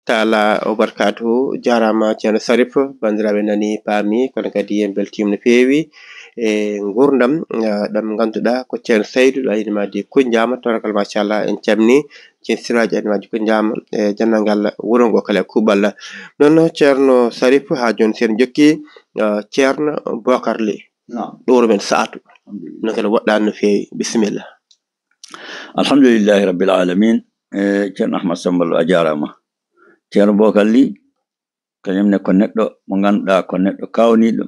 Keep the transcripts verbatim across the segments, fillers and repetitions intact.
taala o barkaatu. Jaaraama Ceerno Sarif, banndiraaɓe nani, paami, kono kadi en mbeltiima no feewi e nguurndam, eh, ɗam ngannduɗaa ko Ceerno Saydu ɗo Ayni Maadi Kunnjaama, toragal machallah en calminii, Ceerno Siraaji Ayni Maadi Kunnjaama e denndaangal wuro ngo kala e kuuɓal. Noon Ceerno Sarif, haa jooni so en njokki, eh, Ceerno Bookar Li. Naam. Ɗo wuro men Saatu. Alhamdulillah. Noon kadi woɗɗaani no feewi. Bisimilla. Alhamdulillahi Rabbil Alamin. Eh, Ceerno Ahmad Samba Lo, a jaaraama. Ceerno Bookar Li, kañum ne ko neɗɗo mo ngannduɗaa, ko neɗɗo kaawniiɗo,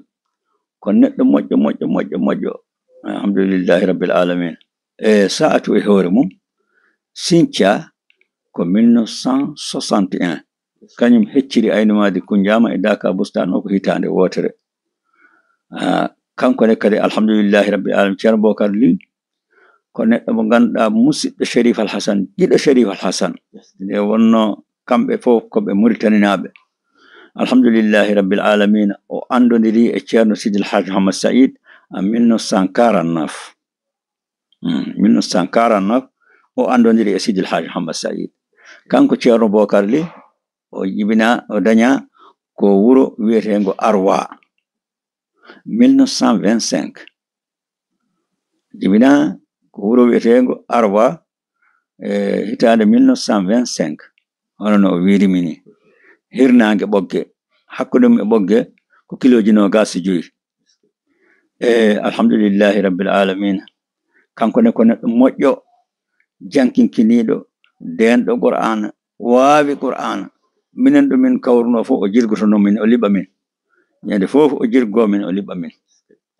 ko neɗɗo moƴƴo, moƴƴo, moƴƴo, moƴƴo. Alhamdulillahi Rabbil Alamin. E Saatu e hoore mum, Sinthia ko mille neuf cent soixante et un. Kañum hecciri Ayni Maadi Kunnjaama e Daaka Bustaan o ko hitaande wootere. Ah, kanko ne kadi, alhamdulillahi Rabbil Alamin, Ceerno Bookar Li, ko neɗɗo mo ngannduɗaa, musiɗɗo Sherif Al Hassan, giɗo Sherif Al Hassan. Nde wonno kamɓe fof ko ɓe Muritaninaaɓe. Alhamdulillahi Rabbil Alamina, o anndondiri e Ceerno Sidil Hajj Hamad Saïd en mille neuf cent quarante-neuf. Hmm, mille neuf cent quarante-neuf, o anndondiri e Sidil Hajj Hamad Saïd. Kanko Ceerno Bookar Li, o jibina, o daña ko wuro wiyeteengo Arwa, mille neuf cent vingt-cinq. Jibina ko wuro wiyeteengo Arwa, e hitaande mille neuf cent vingt-cinq. Hono no o wiiri mi ni. Hirnaange Ɓogge. Hakkunde mum e Ɓogge ko kilooji noogaas e joyi. E alhamdulillahi Rabbil Alamina. Kanko ne ko neɗɗo moƴƴo, jankinkiniiɗo, deenɗo Qur'aana, waawi Qur'aana. Minen ɗo min kawrunoo fof, o jirgotonoo min, o liɓa min. Ñande fof o jirgoo min, o liɓa min.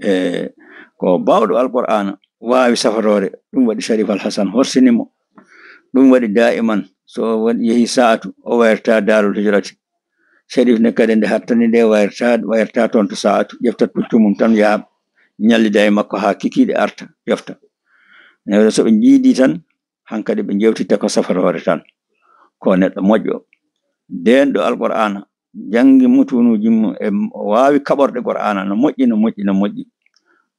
E ko baawɗo Alqur'aana, waawi safatoore. Ɗum waɗi Sharif Al Hassan horsini mo. Ɗum waɗi daa'iman, so o waɗi, yehi Saatu, o wayrta Daarul Hijrati. Sharif ne kadi nde hattani nde wayrta, wayrta toon to Saatu, ƴefta puccu mum tan yaha ñallida e makko haa kikiiɗe arta, ƴefta. Ne so ɓe njiidi tan, hankadi ɓe njewtitta ko safatoore tan. Ko neɗɗo moƴƴo, deenɗo Alqur'aana, janngi mutuunuuji mum, e o waawi kaɓorde Qur'aana, no moƴƴi, no moƴƴi, no moƴƴi.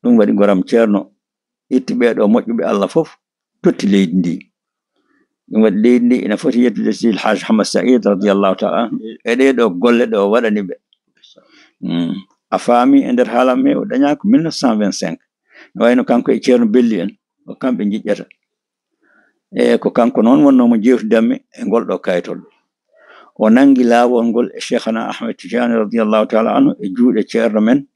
Ɗum waɗi goram Ceerno itti ɓee ɗoo moƴƴuɓe Allah fof, totti leydi ndi. Ɗum waɗi leydi ndi ina foti yettude Seydi El Hadj Hamad Saïd radiyallahu taala anhu e ɗee ɗoo golle ɗe o waɗani ɓe. Mm. A faami e nder haala am he, o dañaa ko mille neuf cent vingt-cinq. No wayno kanko e Ceerno Belli en, ko kamɓe njiɗƴata. E ko kanko noon wonnoo mo jeewtidanmi e ngol ɗoo kayitol. O nanngi laawol ngol e Cheikhana Ahmed Tidiane radiyallahu taala anhu e juuɗe ceerno men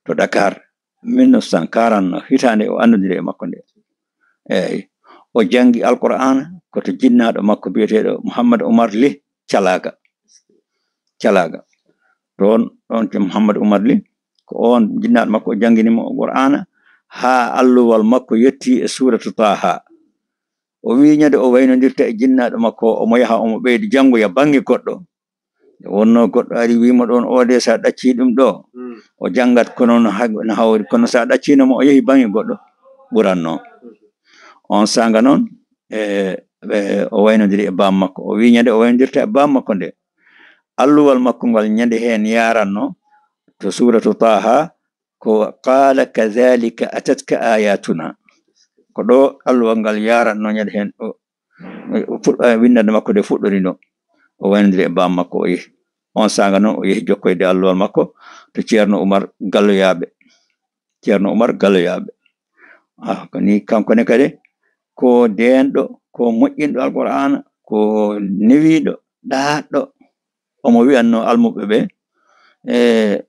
to Dakar, mille neuf cent quarante, hitaande o anndondiri e makko nde. Eeyi, o janngi Alqur'aana ko to jinnaaɗo makko biyeteeɗo Mouhammad Oumar Ly Calaaga. Calaaga. Ɗoon, ɗoon to Mouhammad Oumar Ly, ko oon jinnaaɗo makko, o janngini mo Qur'aana haa alluwal makko yettii e suuratu Taaha. O wii ñande o waynondirta e jinnaaɗo makko o, omo yaha omo ɓeydi janngoya bannge goɗɗo. Nde wonnoo goɗɗo ari wii mo ɗoon, "Oo de, so a ɗaccii ɗum ɗo, o janngat ko noon ha-, no hawri. Kono so a ɗacciino mo, o yehi bannge goɗɗo, ɓurannoo." Oon saanga noon, e, e, o waynondiri e baam makko. O wii ñande o waynondirta e baam makko nde, alluwal makko ngal ñande heen yaarannoo to suuratu Taaha, ko "Qaala kadhalika atatka ayatuna." Ko ɗo alluwal ngal yaarannoo ñande heen, o, o fuɗ-, eh, winndannde makko nde fuɗɗori ɗo. O waynondiri e baam makko, o yehi. Oon saanga noon, o yehi jokkoyde alluwal makko to Ceerno Umar Galloyaaɓe. Ceerno Umar Galloyaaɓe. Ah, ko ni kanko ne kadi, ko deenɗo, ko moƴƴinɗo Alqur'aana, ko newiiɗo, ɗaatɗo. Omo wi'anno almuɓɓe ɓe, e,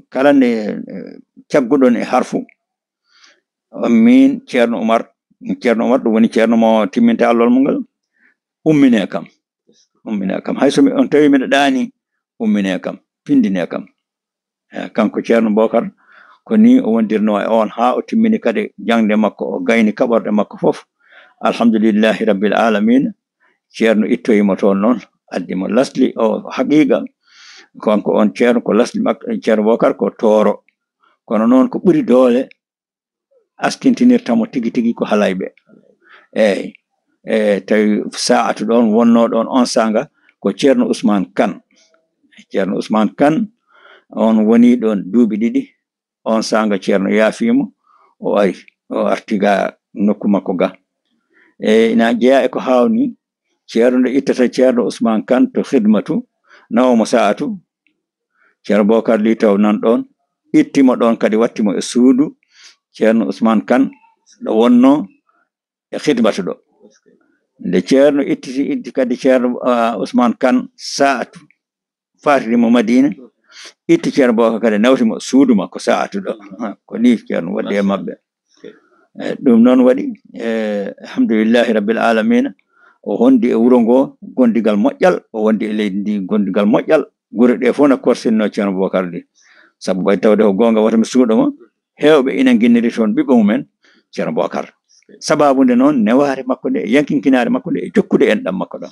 kala nde, e, cagguɗon e harfu, miin Ceerno Umar, Ceerno Umar, ɗum woni ceerno mo timminta alluwal mum ngal, ummine kam. Ummine kam. Hay so mi, on tawi miɗo ɗaani, ummine kam, pindine kam. Eh, kanko Ceerno Bookar, ko ni o wondirnoo e oon haa o timmini kadi jaŋde makko, o gayni kaɓorɗe makko fof. Alhamdulillahi Rabbil Aalamiina, Ceerno ittoyi mo toon noon, addi mo Lasli. O haqiiqa, kanko oon Ceerno ko Lasli makko, Ceerno Bookar ko Tooro. Kono noon ko ɓuri doole askintinirta mo tigi tigi ko Halayɓe. Eeyi. E tawi saa'atu ɗoon wonnoo ɗoon oon saanga ko Ceerno Usmaan Kan. Ceerno Usmaan Kan, oon wonii ɗoon duuɓi ɗiɗi. Oon saanga Ceerno yaafii mo, o ari, o arti ga nokku makko ga. E ina jeyaa e ko haawnii, Ceerno nde ittata Ceerno Ousmane Kane to Xidmatu, nawa mo Saatu. Ceerno Bokar Li taw nan ɗoon, itti mo ɗoon kadi, watti mo e suudu Ceerno Ousmane Kane ɗo wonnoo e Xidmatu ɗo. Nde Ceerno itti, itti kadi Ceerno, ah, Ousmane Kane Saatu, faatini mo Madina, itti Ceerno Bokar kadi, nawti mo suudu makko Saatu ɗo. Ko nii Ceerno waɗi e maɓɓe. E, ɗum noon waɗi, e, alhamdulillahi rabbil alamina, o hondi e wuro ngo gondigal moƴƴal, o wondi e leydi ndi gondigal moƴƴal. Gure ɗe fof na korsinno Ceerno Bokar Li. Sabu ɓay tawde ko goonga, wata mi suuɗo mo, heewɓe ina nginniri toon ɓiɓɓe mumen Ceerno Bokar. Sababu nde noon newaare makko nde, e yankinkinaare makko nde, e jokkude enɗam makko ɗam.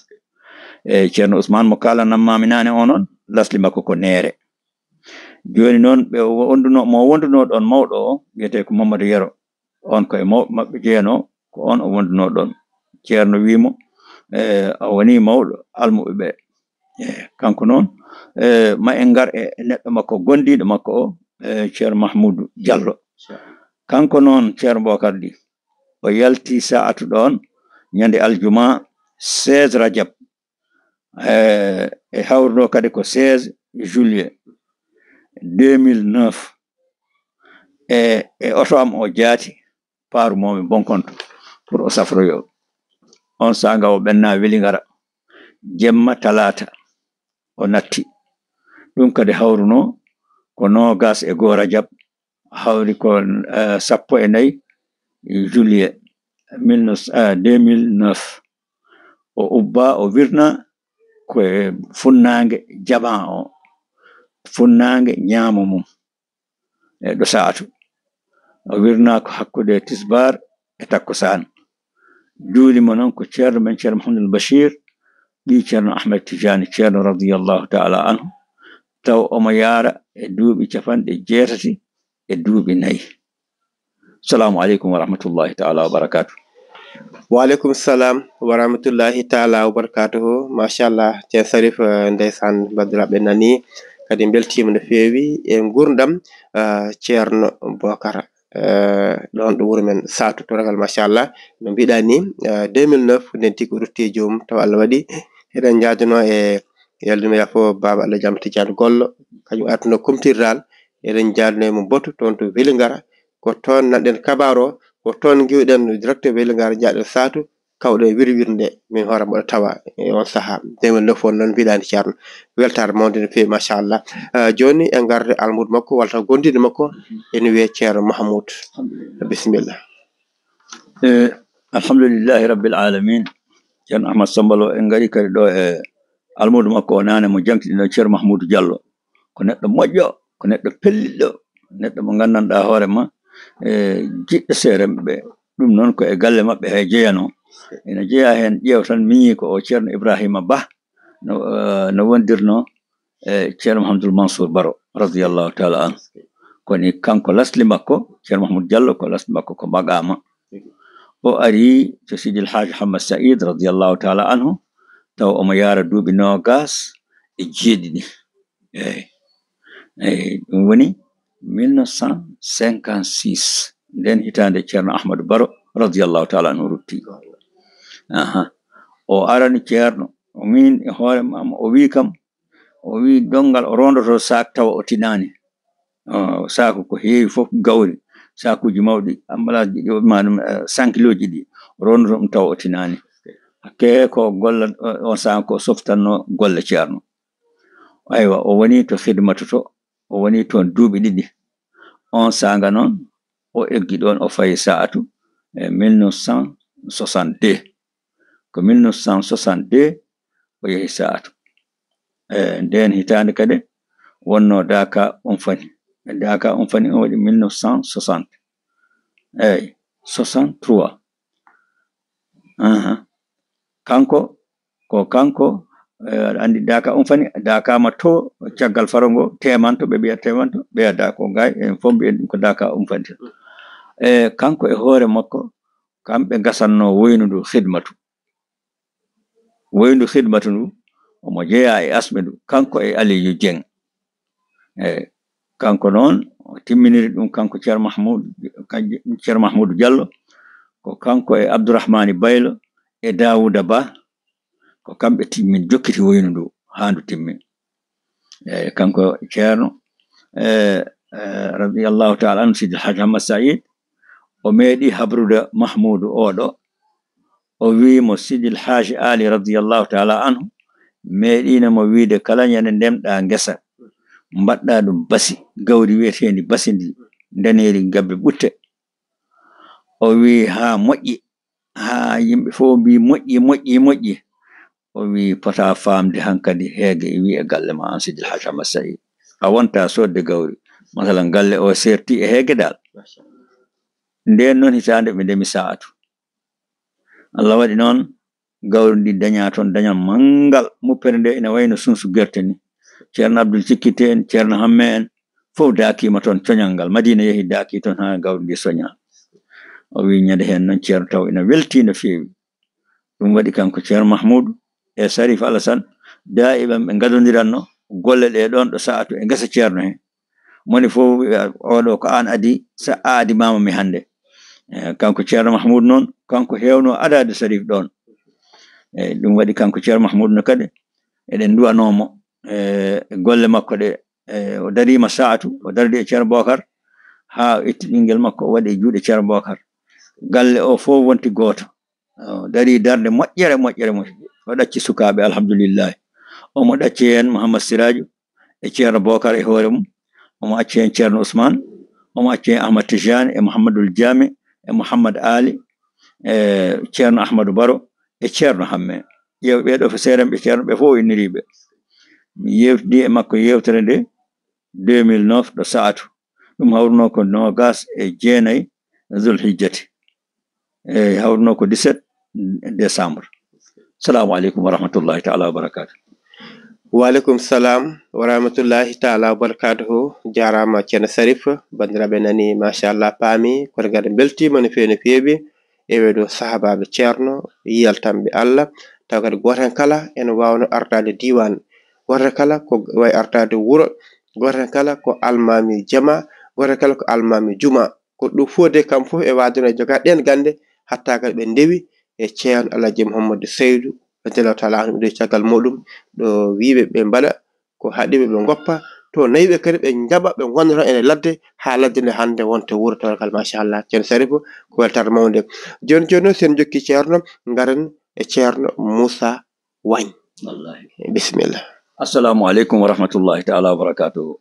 E Ceerno Ousmane mo kaalanammaami naane o noon, lasli makko ko Neere. Jooni noon, ɓe o wonduno, mo wonduno ɗoon mawɗo o, wiyetee ko Mamadou Yero. On ko e mawɓe maɓɓe jeyanoo, ko on o wonduno ɗoon. Ceerno wii mo, e, a woni mawɗo almuɓe ɓe. E, kanko noon, e, ma en ngar e neɗɗo makko, gondiiɗo makko o, e, Ceerno Mahmoudou Diallo. Kanko noon, Ceerno Bokar Li, o yalti Saatu ɗoon ñande aljuma seize Rajab. E, e hawruno kadi ko seize juillet deux mille neuf. E, e oto am o jaati, paaru moomi Bonkonto pour o safroyo. On saanga o ɓenna Welingara. Jemma talaata o natti. Ɗum kadi hawruno ko noogas e goo Rajab, hawri ko, eh, sappo e nayi juillet mille neuf, eh, deux mille neuf. O ubba, o wirna ko e funnaange jamaa o, funnaange ñaamo mum, e ɗo Saatu. O wirna ko hakkunde tisbaar e takkusaan. Juuli mo noon ko Ceerno men Ceerno Mouhamadoul Bachir, ɓii Ceerno Ahmed Tidiane Ceerno radiyallahu taala anhu, taw omo yaara e duuɓi capanɗe jeetati e duuɓi nayi. Salaamu aleykum wa rahmatullahi taala wa barakaatu. Wa aleykum salam wa rahmatullahi taala wa barakaatuhu. Machallah, Ceerno Sarif, eh, ndeysaan, banndiraaɓe nani, kadi mbeltiima no feewi e nguurndam, eh, Ceerno Bokar, eh, ɗoon ɗo wuro men Saatu to Ragal, machallah. No mbiɗaa ni, eh, deux mille neuf, nden tigi o rutti e joomum, tawa Allah waɗi eɗen njaadunoo e yalduno yaafo Baaba Allah Jaam Tidiane Gollo, kañum artuno kumtirdal, eɗen njaadunoo e mum botu toon to Welingara. Ko toon nanɗen kabaar o, ko toon ngiwɗen directeur Welingara, njaaɗen Saatu, kawɗo e wirwirnde, min hoore mboɗo tawa e on sahaa. Deux mille neuf on noon mbiɗaani Ceerno. Weltaare mawnde no feewi, machallah. Ah, jooni e ngarde almuudo makko, walla taw gondiiɗo makko, ene wiyee Ceerno Mahmoud. Bisimilla. Eh, alhamdulillahi rabbil alamin. Ceerno Ahmad Sambalo, en ngari kadi ɗo e almuudo makko o naane mo jangtiɗen ɗo, Ceerno Mahmoudou Diallo. Ko neɗɗo moƴƴo, ko neɗɗo pelliɗɗo, neɗɗo mo nganndanɗaa hoore ma, e jiɗɗo seeremɓe ɓe. Ɗum noon ko e galle maɓɓe he jeyanoo. Ina jeyaa heen, ƴeew tan miñii ko o Ceerno Ibrahima Bah no, eh, no wondirnoo e Ceerno Mouhamadoul Mansour Baro, radiyallahu taala anhu. Kono kanko lasli makko, Ceerno Mahmoud Diallo, ko lasli makko ko maqaama. O ari to Sidi El Hadj Hamad Saïd, radiyallahu taala anhu, taw omo yaara duuɓi noogas e jeeɗiɗi. Eeyi. Eeyi, ɗum woni mille neuf cent cinquante-six. Nden hitaande Ceerno Ahmadou Baro, radiyallahu taala anhu, rutti. Aha. O arani Ceerno, o min e hoore maam, o wii kam, o wii donngal o rondoto saak tawa o tinaani. O, saaku ko heewi fof gawri, saakuuji mawɗi, emballage ji ɗi, maanum, eh, cent kilos ji ɗi, o rondoto ɗum tawa o tinaani. Hakke ko golla, o, on saanga ko softanno golle Ceerno. Aywa, o woni to Xidmatu to, o woni toon duuɓi ɗiɗi. On saanga noon, o eggi ɗoon, o fayi Saatu e mille neuf cent soixante-deux. Ko mille neuf cent soixante-deux o yehi Saatu. E ndeen hitaande kadi wonnoo Daaka Umfani. Daaka Umfani on waɗi mille neuf cent soixante. Eeyi, soixante-trois. Aha. Kanko, ko kanko, eh, aɗa anndi Daaka Umfani, Daaka ma to caggal faro ngo, Teemanto, ɓe mbiya Teemanto, ɓe mbiya Daaka o Ngaay, en fof mbiyen ɗum ko Daaka Umfani. E kanko e hoore makko, kamɓe ngasatnoo woynu ndu Xidmatu. Woyndu Xidmatu ndu, omo jeyaa e asɓe ndu, kanko e Aliyu Jeŋ. Eeyi, kanko noon, o timminiri ɗum, kanko Ceerno Mahmuud, kanko Ceerno Mahmuudu Jallo, ko kanko e Abdurahmaani Baylo e Daawuda Ba, Ko kamɓe timmin jokkiti woynu ndu haa ndu timmi. E kanko Ceerno, e, e, radiyallahu taala anhu, Sidi Haj Ahmad Saïd, o meeɗi habrude Mahmuudu oɗo. O wii mo, Sidil Haaji Ali radiyallahu taala anhu meeɗino mo wiide, kala ñande ndemɗa ngesa, mbaɗɗa ɗum basi, gawri wiyeteendi basi ndi, ndaneeri gabbe ɓutte. O wii, haa moƴƴi, haa yimɓe fof mbii, moƴƴi, moƴƴi, moƴƴi. O wii, pota faamde hankadi heege e wii e galle ma an Sidil Haaji Ahmad Saïd. A wonta soodde gawri. Masalan, galle o serti e heege dal. Ndeen noon hitaande ɓe ndemi saatu. Allah waɗi noon gawri ndi dañaa toon dañal manngal. Muppere nde ina wayno sunsu gerte ni. Ceerno Abdul Cikkite en, Ceerno Hamme en, fof daakiima toon coñal ngal. Madiina yehi daaki toon haa gawri ndi soñaa. O wii ñande heen noon Ceerno taw ina weltii no feewi. Ɗum waɗi kanko Ceerno Mahmuudu e Sarif Alasan, daa'iman ɓe ngadondiranno golle ɗe ɗoon ɗo saatu e ngesa Ceerno he. Moni fof wiya, oɗo ko aan adi, sa a adi mama mi hannde. E, kanko Ceerno Mahmuudu noon, kanko heewno adaade Sarif ɗoon. E, ɗum waɗi kanko Ceerno Mahmuudu no kadi, eɗen nduwanoo mo, e, golle makko ɗe, e, o dariima saatu, o dardi e Ceerno Bookar, haa o itti ɓinngel makko, o waɗi e juuɗe Ceerno Bookar. Galle o fof wonti gooto. O darii darnde moƴƴere, moƴƴere, moƴƴere. O ɗacci sukaaɓe, alhamdulillahi. Omo ɗacci heen Mouhammad Siraaju e Ceerno Bookar e hoore mum. Omo acci heen Ceerno Ousmane. Omo acci heen Ahmad Tijani e Mouhammadul Jaami e Mouhammad Ali e Ceerno Ahmadu Baro e Ceerno Hamme. Ƴeew ɓee ɗo fof seerenɓe Ceerno ɓe fof o inniriiɓe. Mi yeewtidi e makko yeewtere nde deux mille neuf ɗo saatu. Ɗum hawruno ko noogas e jeenayi Zulhijjati. E hawruno ko dix-sept décembre. Salaamu aleykum wa rahmatullahi taala wa barakaatu. Waaleykum salam wa rahmatullahi taala wa barakaatuhu. Jaaraama Ceerno Sarif. Banndiraaɓe nani, machallah, paami. Kono kadi mbeltiima no feewi, no feewi. E weedo sahabaaɓe Ceerno, yaltanɓe Allah. Taw kadi gooto heen kala ene waawno artaade diiwaan. Gooto heen kala ko wayi artaade wuro. Gooto heen kala ko almaami jama. Gooto heen kala ko almaami juma. Ko ɗum fof de, kam fof e waade no jogaa ɗeen gannde, hatta kadi ɓe ndewi e Ceerno Alhaji Mouhamadou Seydou, radiyallahu taala anhu, ɓe ndewi caggal muɗum, ɗo wiiɓe ɓe mbaɗa ko haɗiɓe, ɓe ngoppa to nayiɓe kadi, ɓe njaɓa, ɓe ngonnda toon ene ladde, haa ladde nde hannde wonta wuro. Tabarkalla, machallah, Ceerno Sarif, ko weltaare mawnde. Jooni, jooni noon, so en njokki Ceerno, ngaren e Ceerno Moussa Wagne. Wallahi. Bisimilla. Assalamu aleykum wa rahmatullahi taala wa barakatuhu.